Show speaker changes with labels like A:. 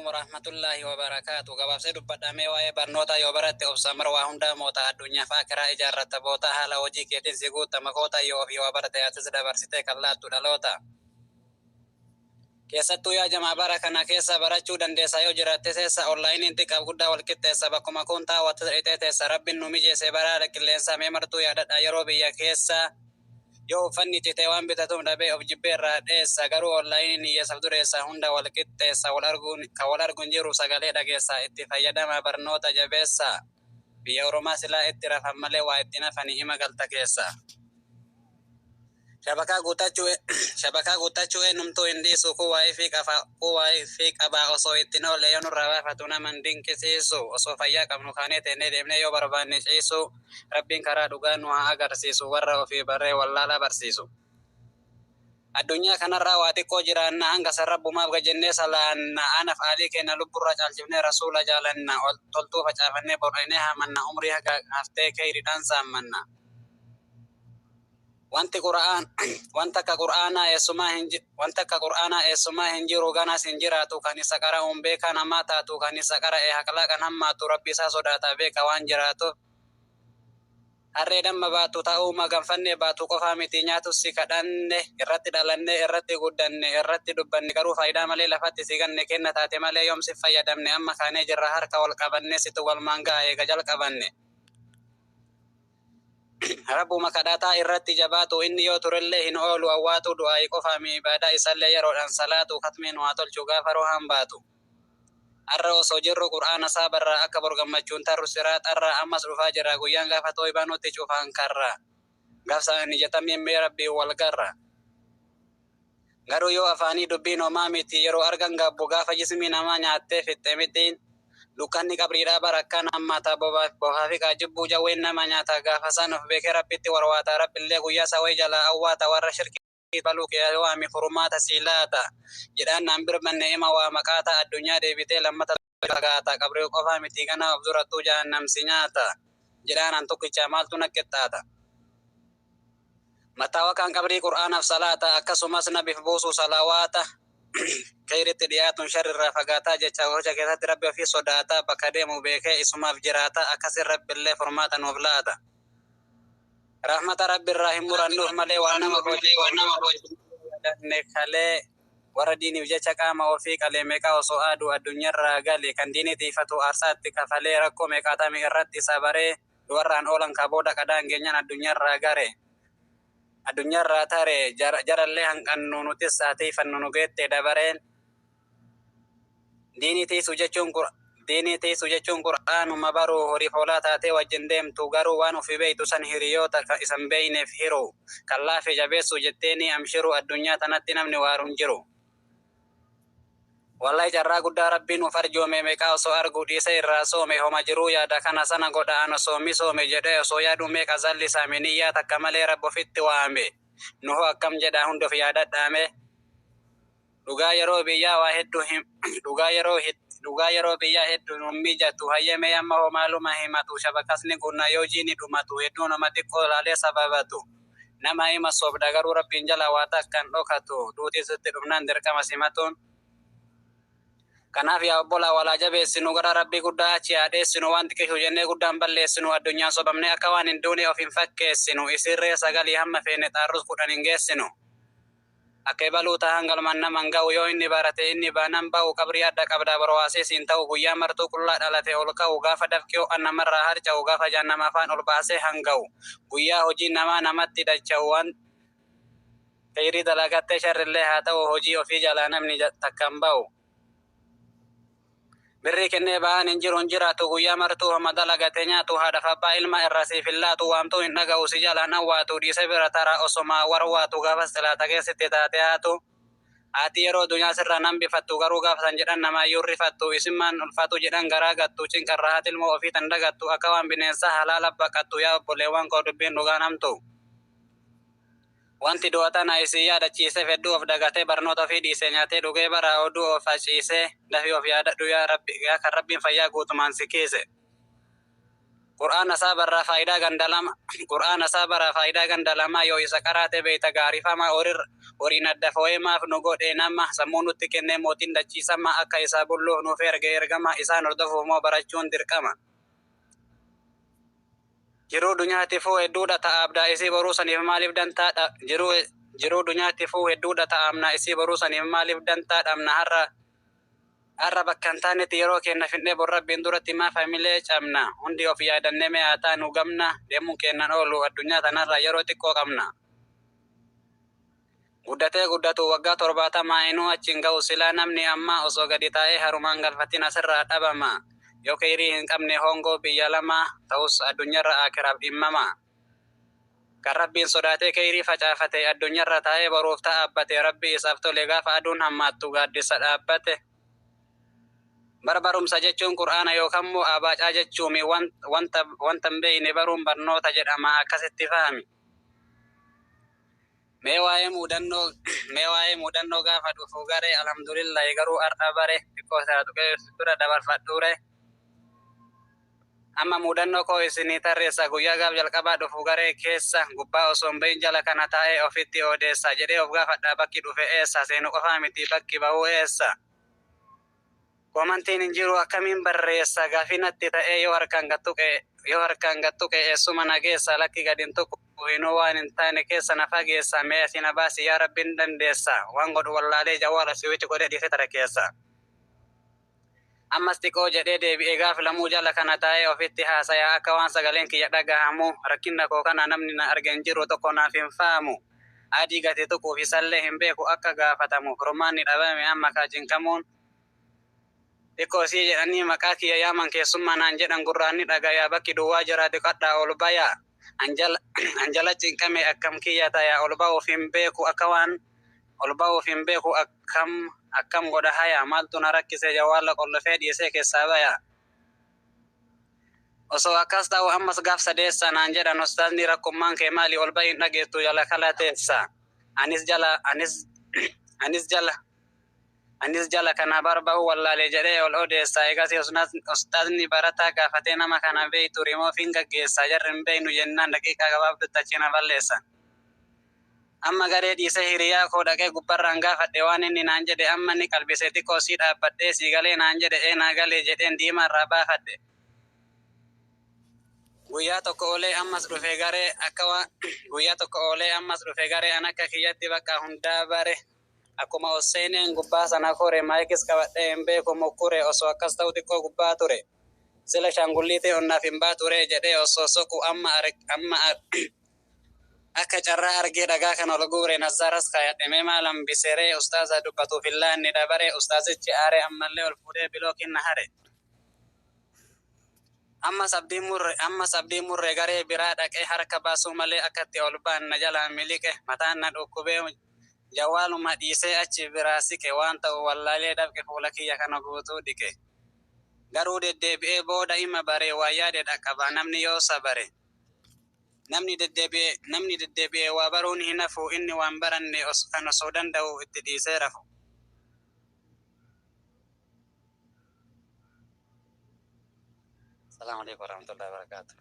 A: Warahmatullaahi wabarakaatu. Gabaabsee dubbadhamee waa'ee barnootaa yoo baratte obsa mar waa hundaa moota addunyaa fi akiraa ijaarratta boota haala hojii keetiin si guutta makoota yoo ofii waa barate atis dabarsitee kan laattu dhaloota. Keessattuu yaa jamaa bara kana keessa barachuu dandeessa yoo jiraatte seessa onlaayiniin xiqqaaf guddaa wal qixxeessa bakkuma kun taawwatu dhixee teessa rabbiin nu mijeesse bara qilleensa mee martuu yaadadha yeroo biyya keessa yoo uffanni cite waan bitatuuf dhabee of jibbee irraa dheessa garuu onlaayiniin hiyyeessaaf dureessa hunda wal qixxeessa wal arguun kan wal arguun jiru sagalee dhageessa itti fayyadama barnoota jabeessa biyya oromaa silaa itti rafan malee waa itti nafanii hima galta keessa. Shabakaa guuttachuu shabakaa guuttachuu eenyumtuu hin dhiisu kun waa'ee qafa kun waa'ee qabaa osoo ittiin oolle yoo nurraa baafatu nama hin dinqisiisu osoo fayyaa qabnu kaanee teennee deemnee yoo barbaanne ciisu rabbiin karaa dhugaa nu haa agarsiisu warra ofii barree wallaalaa barsiisu. Addunyaa kanarraa waa xiqqoo jiraanna hanga san rabbumaaf gajennee salaanna anaf aalii keenya lubburraa caalchifnee rasuula jaalanna ol toltuu facaafannee bor'inee haamanna umrii haga haftee keeyridhaan saammanna. Wanti qura'aan wanta akka qura'aanaa eessumaa hin wanta akka qura'aanaa eessumaa hin jiru ganas hin jiraatu kan isa qara'uun beekaa namaa taatu kan isa qara'e haqlaa kan hammaatu rabbi isaa sodaata beeka waan jiraatuuf. Harree damma baatu ta'uu maganfannee baatu qofaa miti nyaatus si kadhanne irratti dhalanne irratti guddanne irratti dubbanne garuu faayidaa malee lafatti si ganne kenna taate malee yoom si fayyadamne amma kaanee jirra harka wal qabanne situ walmaan ga'a eega jalqabanne. Rabbuma kadhataa irratti jabaatu inni yoo turellee hin oolu awwaatu du'aayi qofaami ibaadaa isallee yeroodhaan salaatu katmiin waa tolchu gaafa rohaan baatu. Har'a osoo jirru qur'aana saabarraa akka bor gammachuun tarru siraaxarraa ammas dhufaa jira guyyaan gaafa tooybaa nutti cufaan karra. Gaafsaan ijatamiin mee rabbiin wal garra. Garuu yoo afaanii dubbiin homaa miti yeroo argan gaabbu gaafa jismii namaa nyaattee fixxe mitiin. Dukkanni qabriidhaa bara akkaan hammaata bohaa fi qaajibbuu jawween nama nyaata gaafa san of beekee rabbitti warwaata rabbillee guyyaa sawee jalaa awwaata warra shirkii baluu kee waami furmaata sii laata jedhaan naan birmanne ima waa maqaata addunyaa deebitee lammata fagaata qabrii qofaa miti ganaa of durattuu jahannam si nyaata jedhaan an tokkicha maaltu na qixxaata. Mattaawaqaan qabrii qur'aanaaf salaata akkasumas nabiif buusuu salawaata kheyritti dhiyaatuun sharrirraa fagaataa jecha gocha keessatti rabbi ofii sodaata bakka deemu beekee isumaaf jiraata akkasin rabbillee furmaata nuuf laata. Rahmata rabbi irraa hin murannuuf malee waan nama hojii kalee warra diiniif jecha qaama ofii qalee meeqaa osoo aaduu addunyaarraa gale kan diinii tiifatu aarsaatti kafalee rakkoo meeqaatamii irratti sabaree du'arraan oolan ka booda qadaan geenyaan addunyaarraa gare. Addunyaarraa tare jarallee hanqannu nutis haa tiifannu nu geette dabareen. Diinii tiisuu jechuun diinii tiisuu jechuun qur'aanuma baruu horiif hoolaa taatee wajjin deemtu garuu waan ofii beeytu san hiriyoota isan beeyneef hiru kan laafe jabeessuu jetteeni amshiru addunyaa tanatti namni waaru hin jiru. Wallahi carraa guddaa rabbiin nuuf arjoome meeqaa osoo arguu dhiisee irraa soome homa jiruu yaada kana sana godha an osoo misoome jedhee osoo yaaduu meeqa zallisaame niyyaa takka malee rabbi ofitti waame nuhu akkam jedha hundof yaadadhaame. Dhugaa yeroo biyyaa waa hedduu him dhugaa yeroo dhugaa yeroo biyyaa hedduu nun mijatu hayyamee amma hoo maaluma himatu shabakasni gunnaa yoo jiini dhumatu hedduun homa xiqqoo laalee sababatu nama hima sobda garuu rabbiin jala waa takkan dhokatu duutii sitti dhufnaan dirqama simatuun. Kanaaf yaa obbolaa walaa jabeessinu gara rabbii guddaa achi haa dheessinu waan xiqqishu jennee guddaan balleessinu addunyaan sobamnee akka waan hin duune of hin fakkeessinu isirree sagalii hamma feene xaarrus 10 hin geessinu. Akka ebaluu tahan galmaan naman ga'u yoo inni barate inni baanan ba'u qabrii adda qabdaa borwaasee siin ta'u guyyaa martuu qullaa dhalate ol ka'u gaafa dafqi ho'an namarraa harca'u gaafa jahannama afaan ol baasee hanga'u guyyaa hojii namaa namatti dacha'u waan kheyrii dalagattee sharrillee haa ta'u hojii ofii jalaa namni takkan ba'u. Birrii kennee ba'aan hin jiru hin jiraatu guyyaa martuu homa dalagate nyaatu haadhaaf abbaa ilma irraa siif hin laatu waamtuu hin dhaga'u si jalaan awwaatu dhiise bira tara osomaa warwaatu gaafas xilaata keessatti taate haatu. Haati yeroo dunyaa sirraan hambifattu garuu gaafa san jedhan namaayyuu rifattu isimmaan ulfaatu jedhan garaa gattu cinqarra haati ilmoo ofii tan dagattu akka waan bineensa halaala baqattu yaa obboleewwan koo dubbiin dhugaan hamtu. Wanti du'a tana isin yaadachiiseef hedduu of dagatee barnoota ofii dhiisee nyaatee dhugee bara oduu of faciisee dafii of yaadadhu yaa rabbi yaa kan rabbiin fayyaa guutumaan si kiise. Qur'aana isaa barraa faayidaa ganda lama, Qur'aana isaa baraa faayidaa ganda lamaa, yoo isa qaraate beeyta gaarifama. Horiin adda foo'ee maaf nu godhe nama? Sammuu nutti kennee mootiin dachiisama, akka isaa bulluuf nuuf erge ergama. Isaan hordofuuf moo barachuun dirqama. Jiruu dunyaatti fuu hedduudha ta'a abdaa isii boruu saniif maaliif dantaadha? Jiruu dunyaatti fuu hedduudha ta'a amna isii boruu saniif maaliif dantaa dhabna? Har'a bakka hin taanetti yeroo keenya fixnee bor Rabbiin duratti maaf hamilee cabna? Hundi of yaadannee mee haa taanu gamna. Deemuun keennan oolu, addunyaa tanarra yeroo xiqqoo qabna. Guddatee guddatu waggaa 70 inuu achiin ga'u silaa namni amma. Osoo gadi taa'ee harumaan galfatin asirraa dhabama. Yoo keyrii hin qabne hongoo biyya lama ta'us addunyaarra akiraaf dhimmama. Kan Rabbiin sodaatee keyrii facaafate, addunyaarra taa'ee boruuf ta'abbate, Rabbi isaaf tole, gaafa aduun hammaattu gaaddisa dhaabbate. Barumsa jechuun Qur'aana yookaan immoo abaacaa jechuumi. Wanta hin beekne baruun barnoota jedhama, akkasitti fahami. Mee waa'ee mudannoo gaafa dhufu garee, alhamdulillahi, garuu har'a bare xiqqoo isaa tuqee bira dabarfadhuure. Amma mudannoo koo isinii tarreessa. Guyyaa gaaf jalqabaa dhufu garee keessa gubbaa osoo hin bahin jala kana taa'ee ofitti odeessa jedhee of gaafadha: bakki dhufe eessa? Seenu qofaa miti, bakki bahuu eessa? Commentiin hin jiru, akkamiin barreessa? Gaafii natti ta'ee yoo harkaan gattuqe eessuma nageessa? Lakki, gadi hin tuqu, inuu waan hin taane keessa na fageessa. Mee asii na baasi, yaa Rabbiin dandeessa. Waan godhu wallaalee jawwaala switch godhee dhiisee tara keessa. Ammas xiqqoo jedhee deebi'ee gaaf lamuu jala kana taa'ee ofitti haasayaa akka waan sagaleen kiyya dhagahamu. Rakkina koo kana namni na arge hin jiru, tokko naaf hin faamu. Adii gati tuquuf isallee hin beeku akka gaafatamu. Furmaanni dhabame amma kaacinkamuun. Xiqqoo sii jedhanii maqaa kiyya yaaman, keessummaa naan jedhan, gurraan ni dhagaya. Bakki duwwaa jira, diqadhaa ol baya. Anjala cinqame, akkam kiyya taya? Ol ba'uuf hin beeku, akka waan ol ba'uuf hin beeku. Akkam akkam godha haya? Maaltu na rakkise? Jawaala qollofee dhiisee keessaa baya. Osoo akkas ta'u ammas gaaf sadeessa naan jedhan ustaazni: "Rakkummaan kee maali? Ol ba'iin dhageettu, jala kala teessa." Anis jala kana barba'u wallaalee jedhee ol odeessa. Egas ustaazni barataa gaafatee: "Nama kana beeytu? Rimoofiin gaggeessa." Jarri hin beeynu jennaan daqiiqaa gabaabdutti achi na balleessan. Amma garee dhiisee hiriyaa koo dhaqee gubbarraan gaafadhe waan inni naan jedhe. Amma ni qalbise xiqqoo sii dhaabbadhee. "Sii galee?" naan jedhe. "Ee, naa galee" jedheen diimaarraa baafadhe. Guyyaa tokko oolee ammas dhufe garee. An akka kiyyatti bakka hundaa bare. Akkuma ol seeneen gubbaa sana kore, maayikis qabadhee hin beeku mukkure. Osoo akkas ta'u xiqqoo gubbaa ture. Sila shaangulliitii onnaaf hin baature jedhee osoo soqu amma akka carraa argee dhagaa kan ol guure. Nazzaaras kaayadhe, mee maal hambiseree? Ustaaza dubbatuuf hin laanne dabare. Ustaazichi aaree ammallee ol fuudhee bilookiin na hare. Ammas abdii murre, garee biraa dhaqee harka baasuu malee akkatti ol ba'an na jalaa miliqe. Mataan na dhukkubee jawwaaluma dhiisee achi biraa siqe. Waan ta'u wallaalee dafqe fuula kiyya kana guutuu dhiqe. Garuu deddeebi'ee booda ima bare, waa yaade dhaqqaba namni yoo sabare. Namni deddeebi'ee waa baruun hin hafu, inni waan baranne kan osoo danda'u itti dhiisee rafu. Salaamu alaikum warahmatullahi wabarakatuh.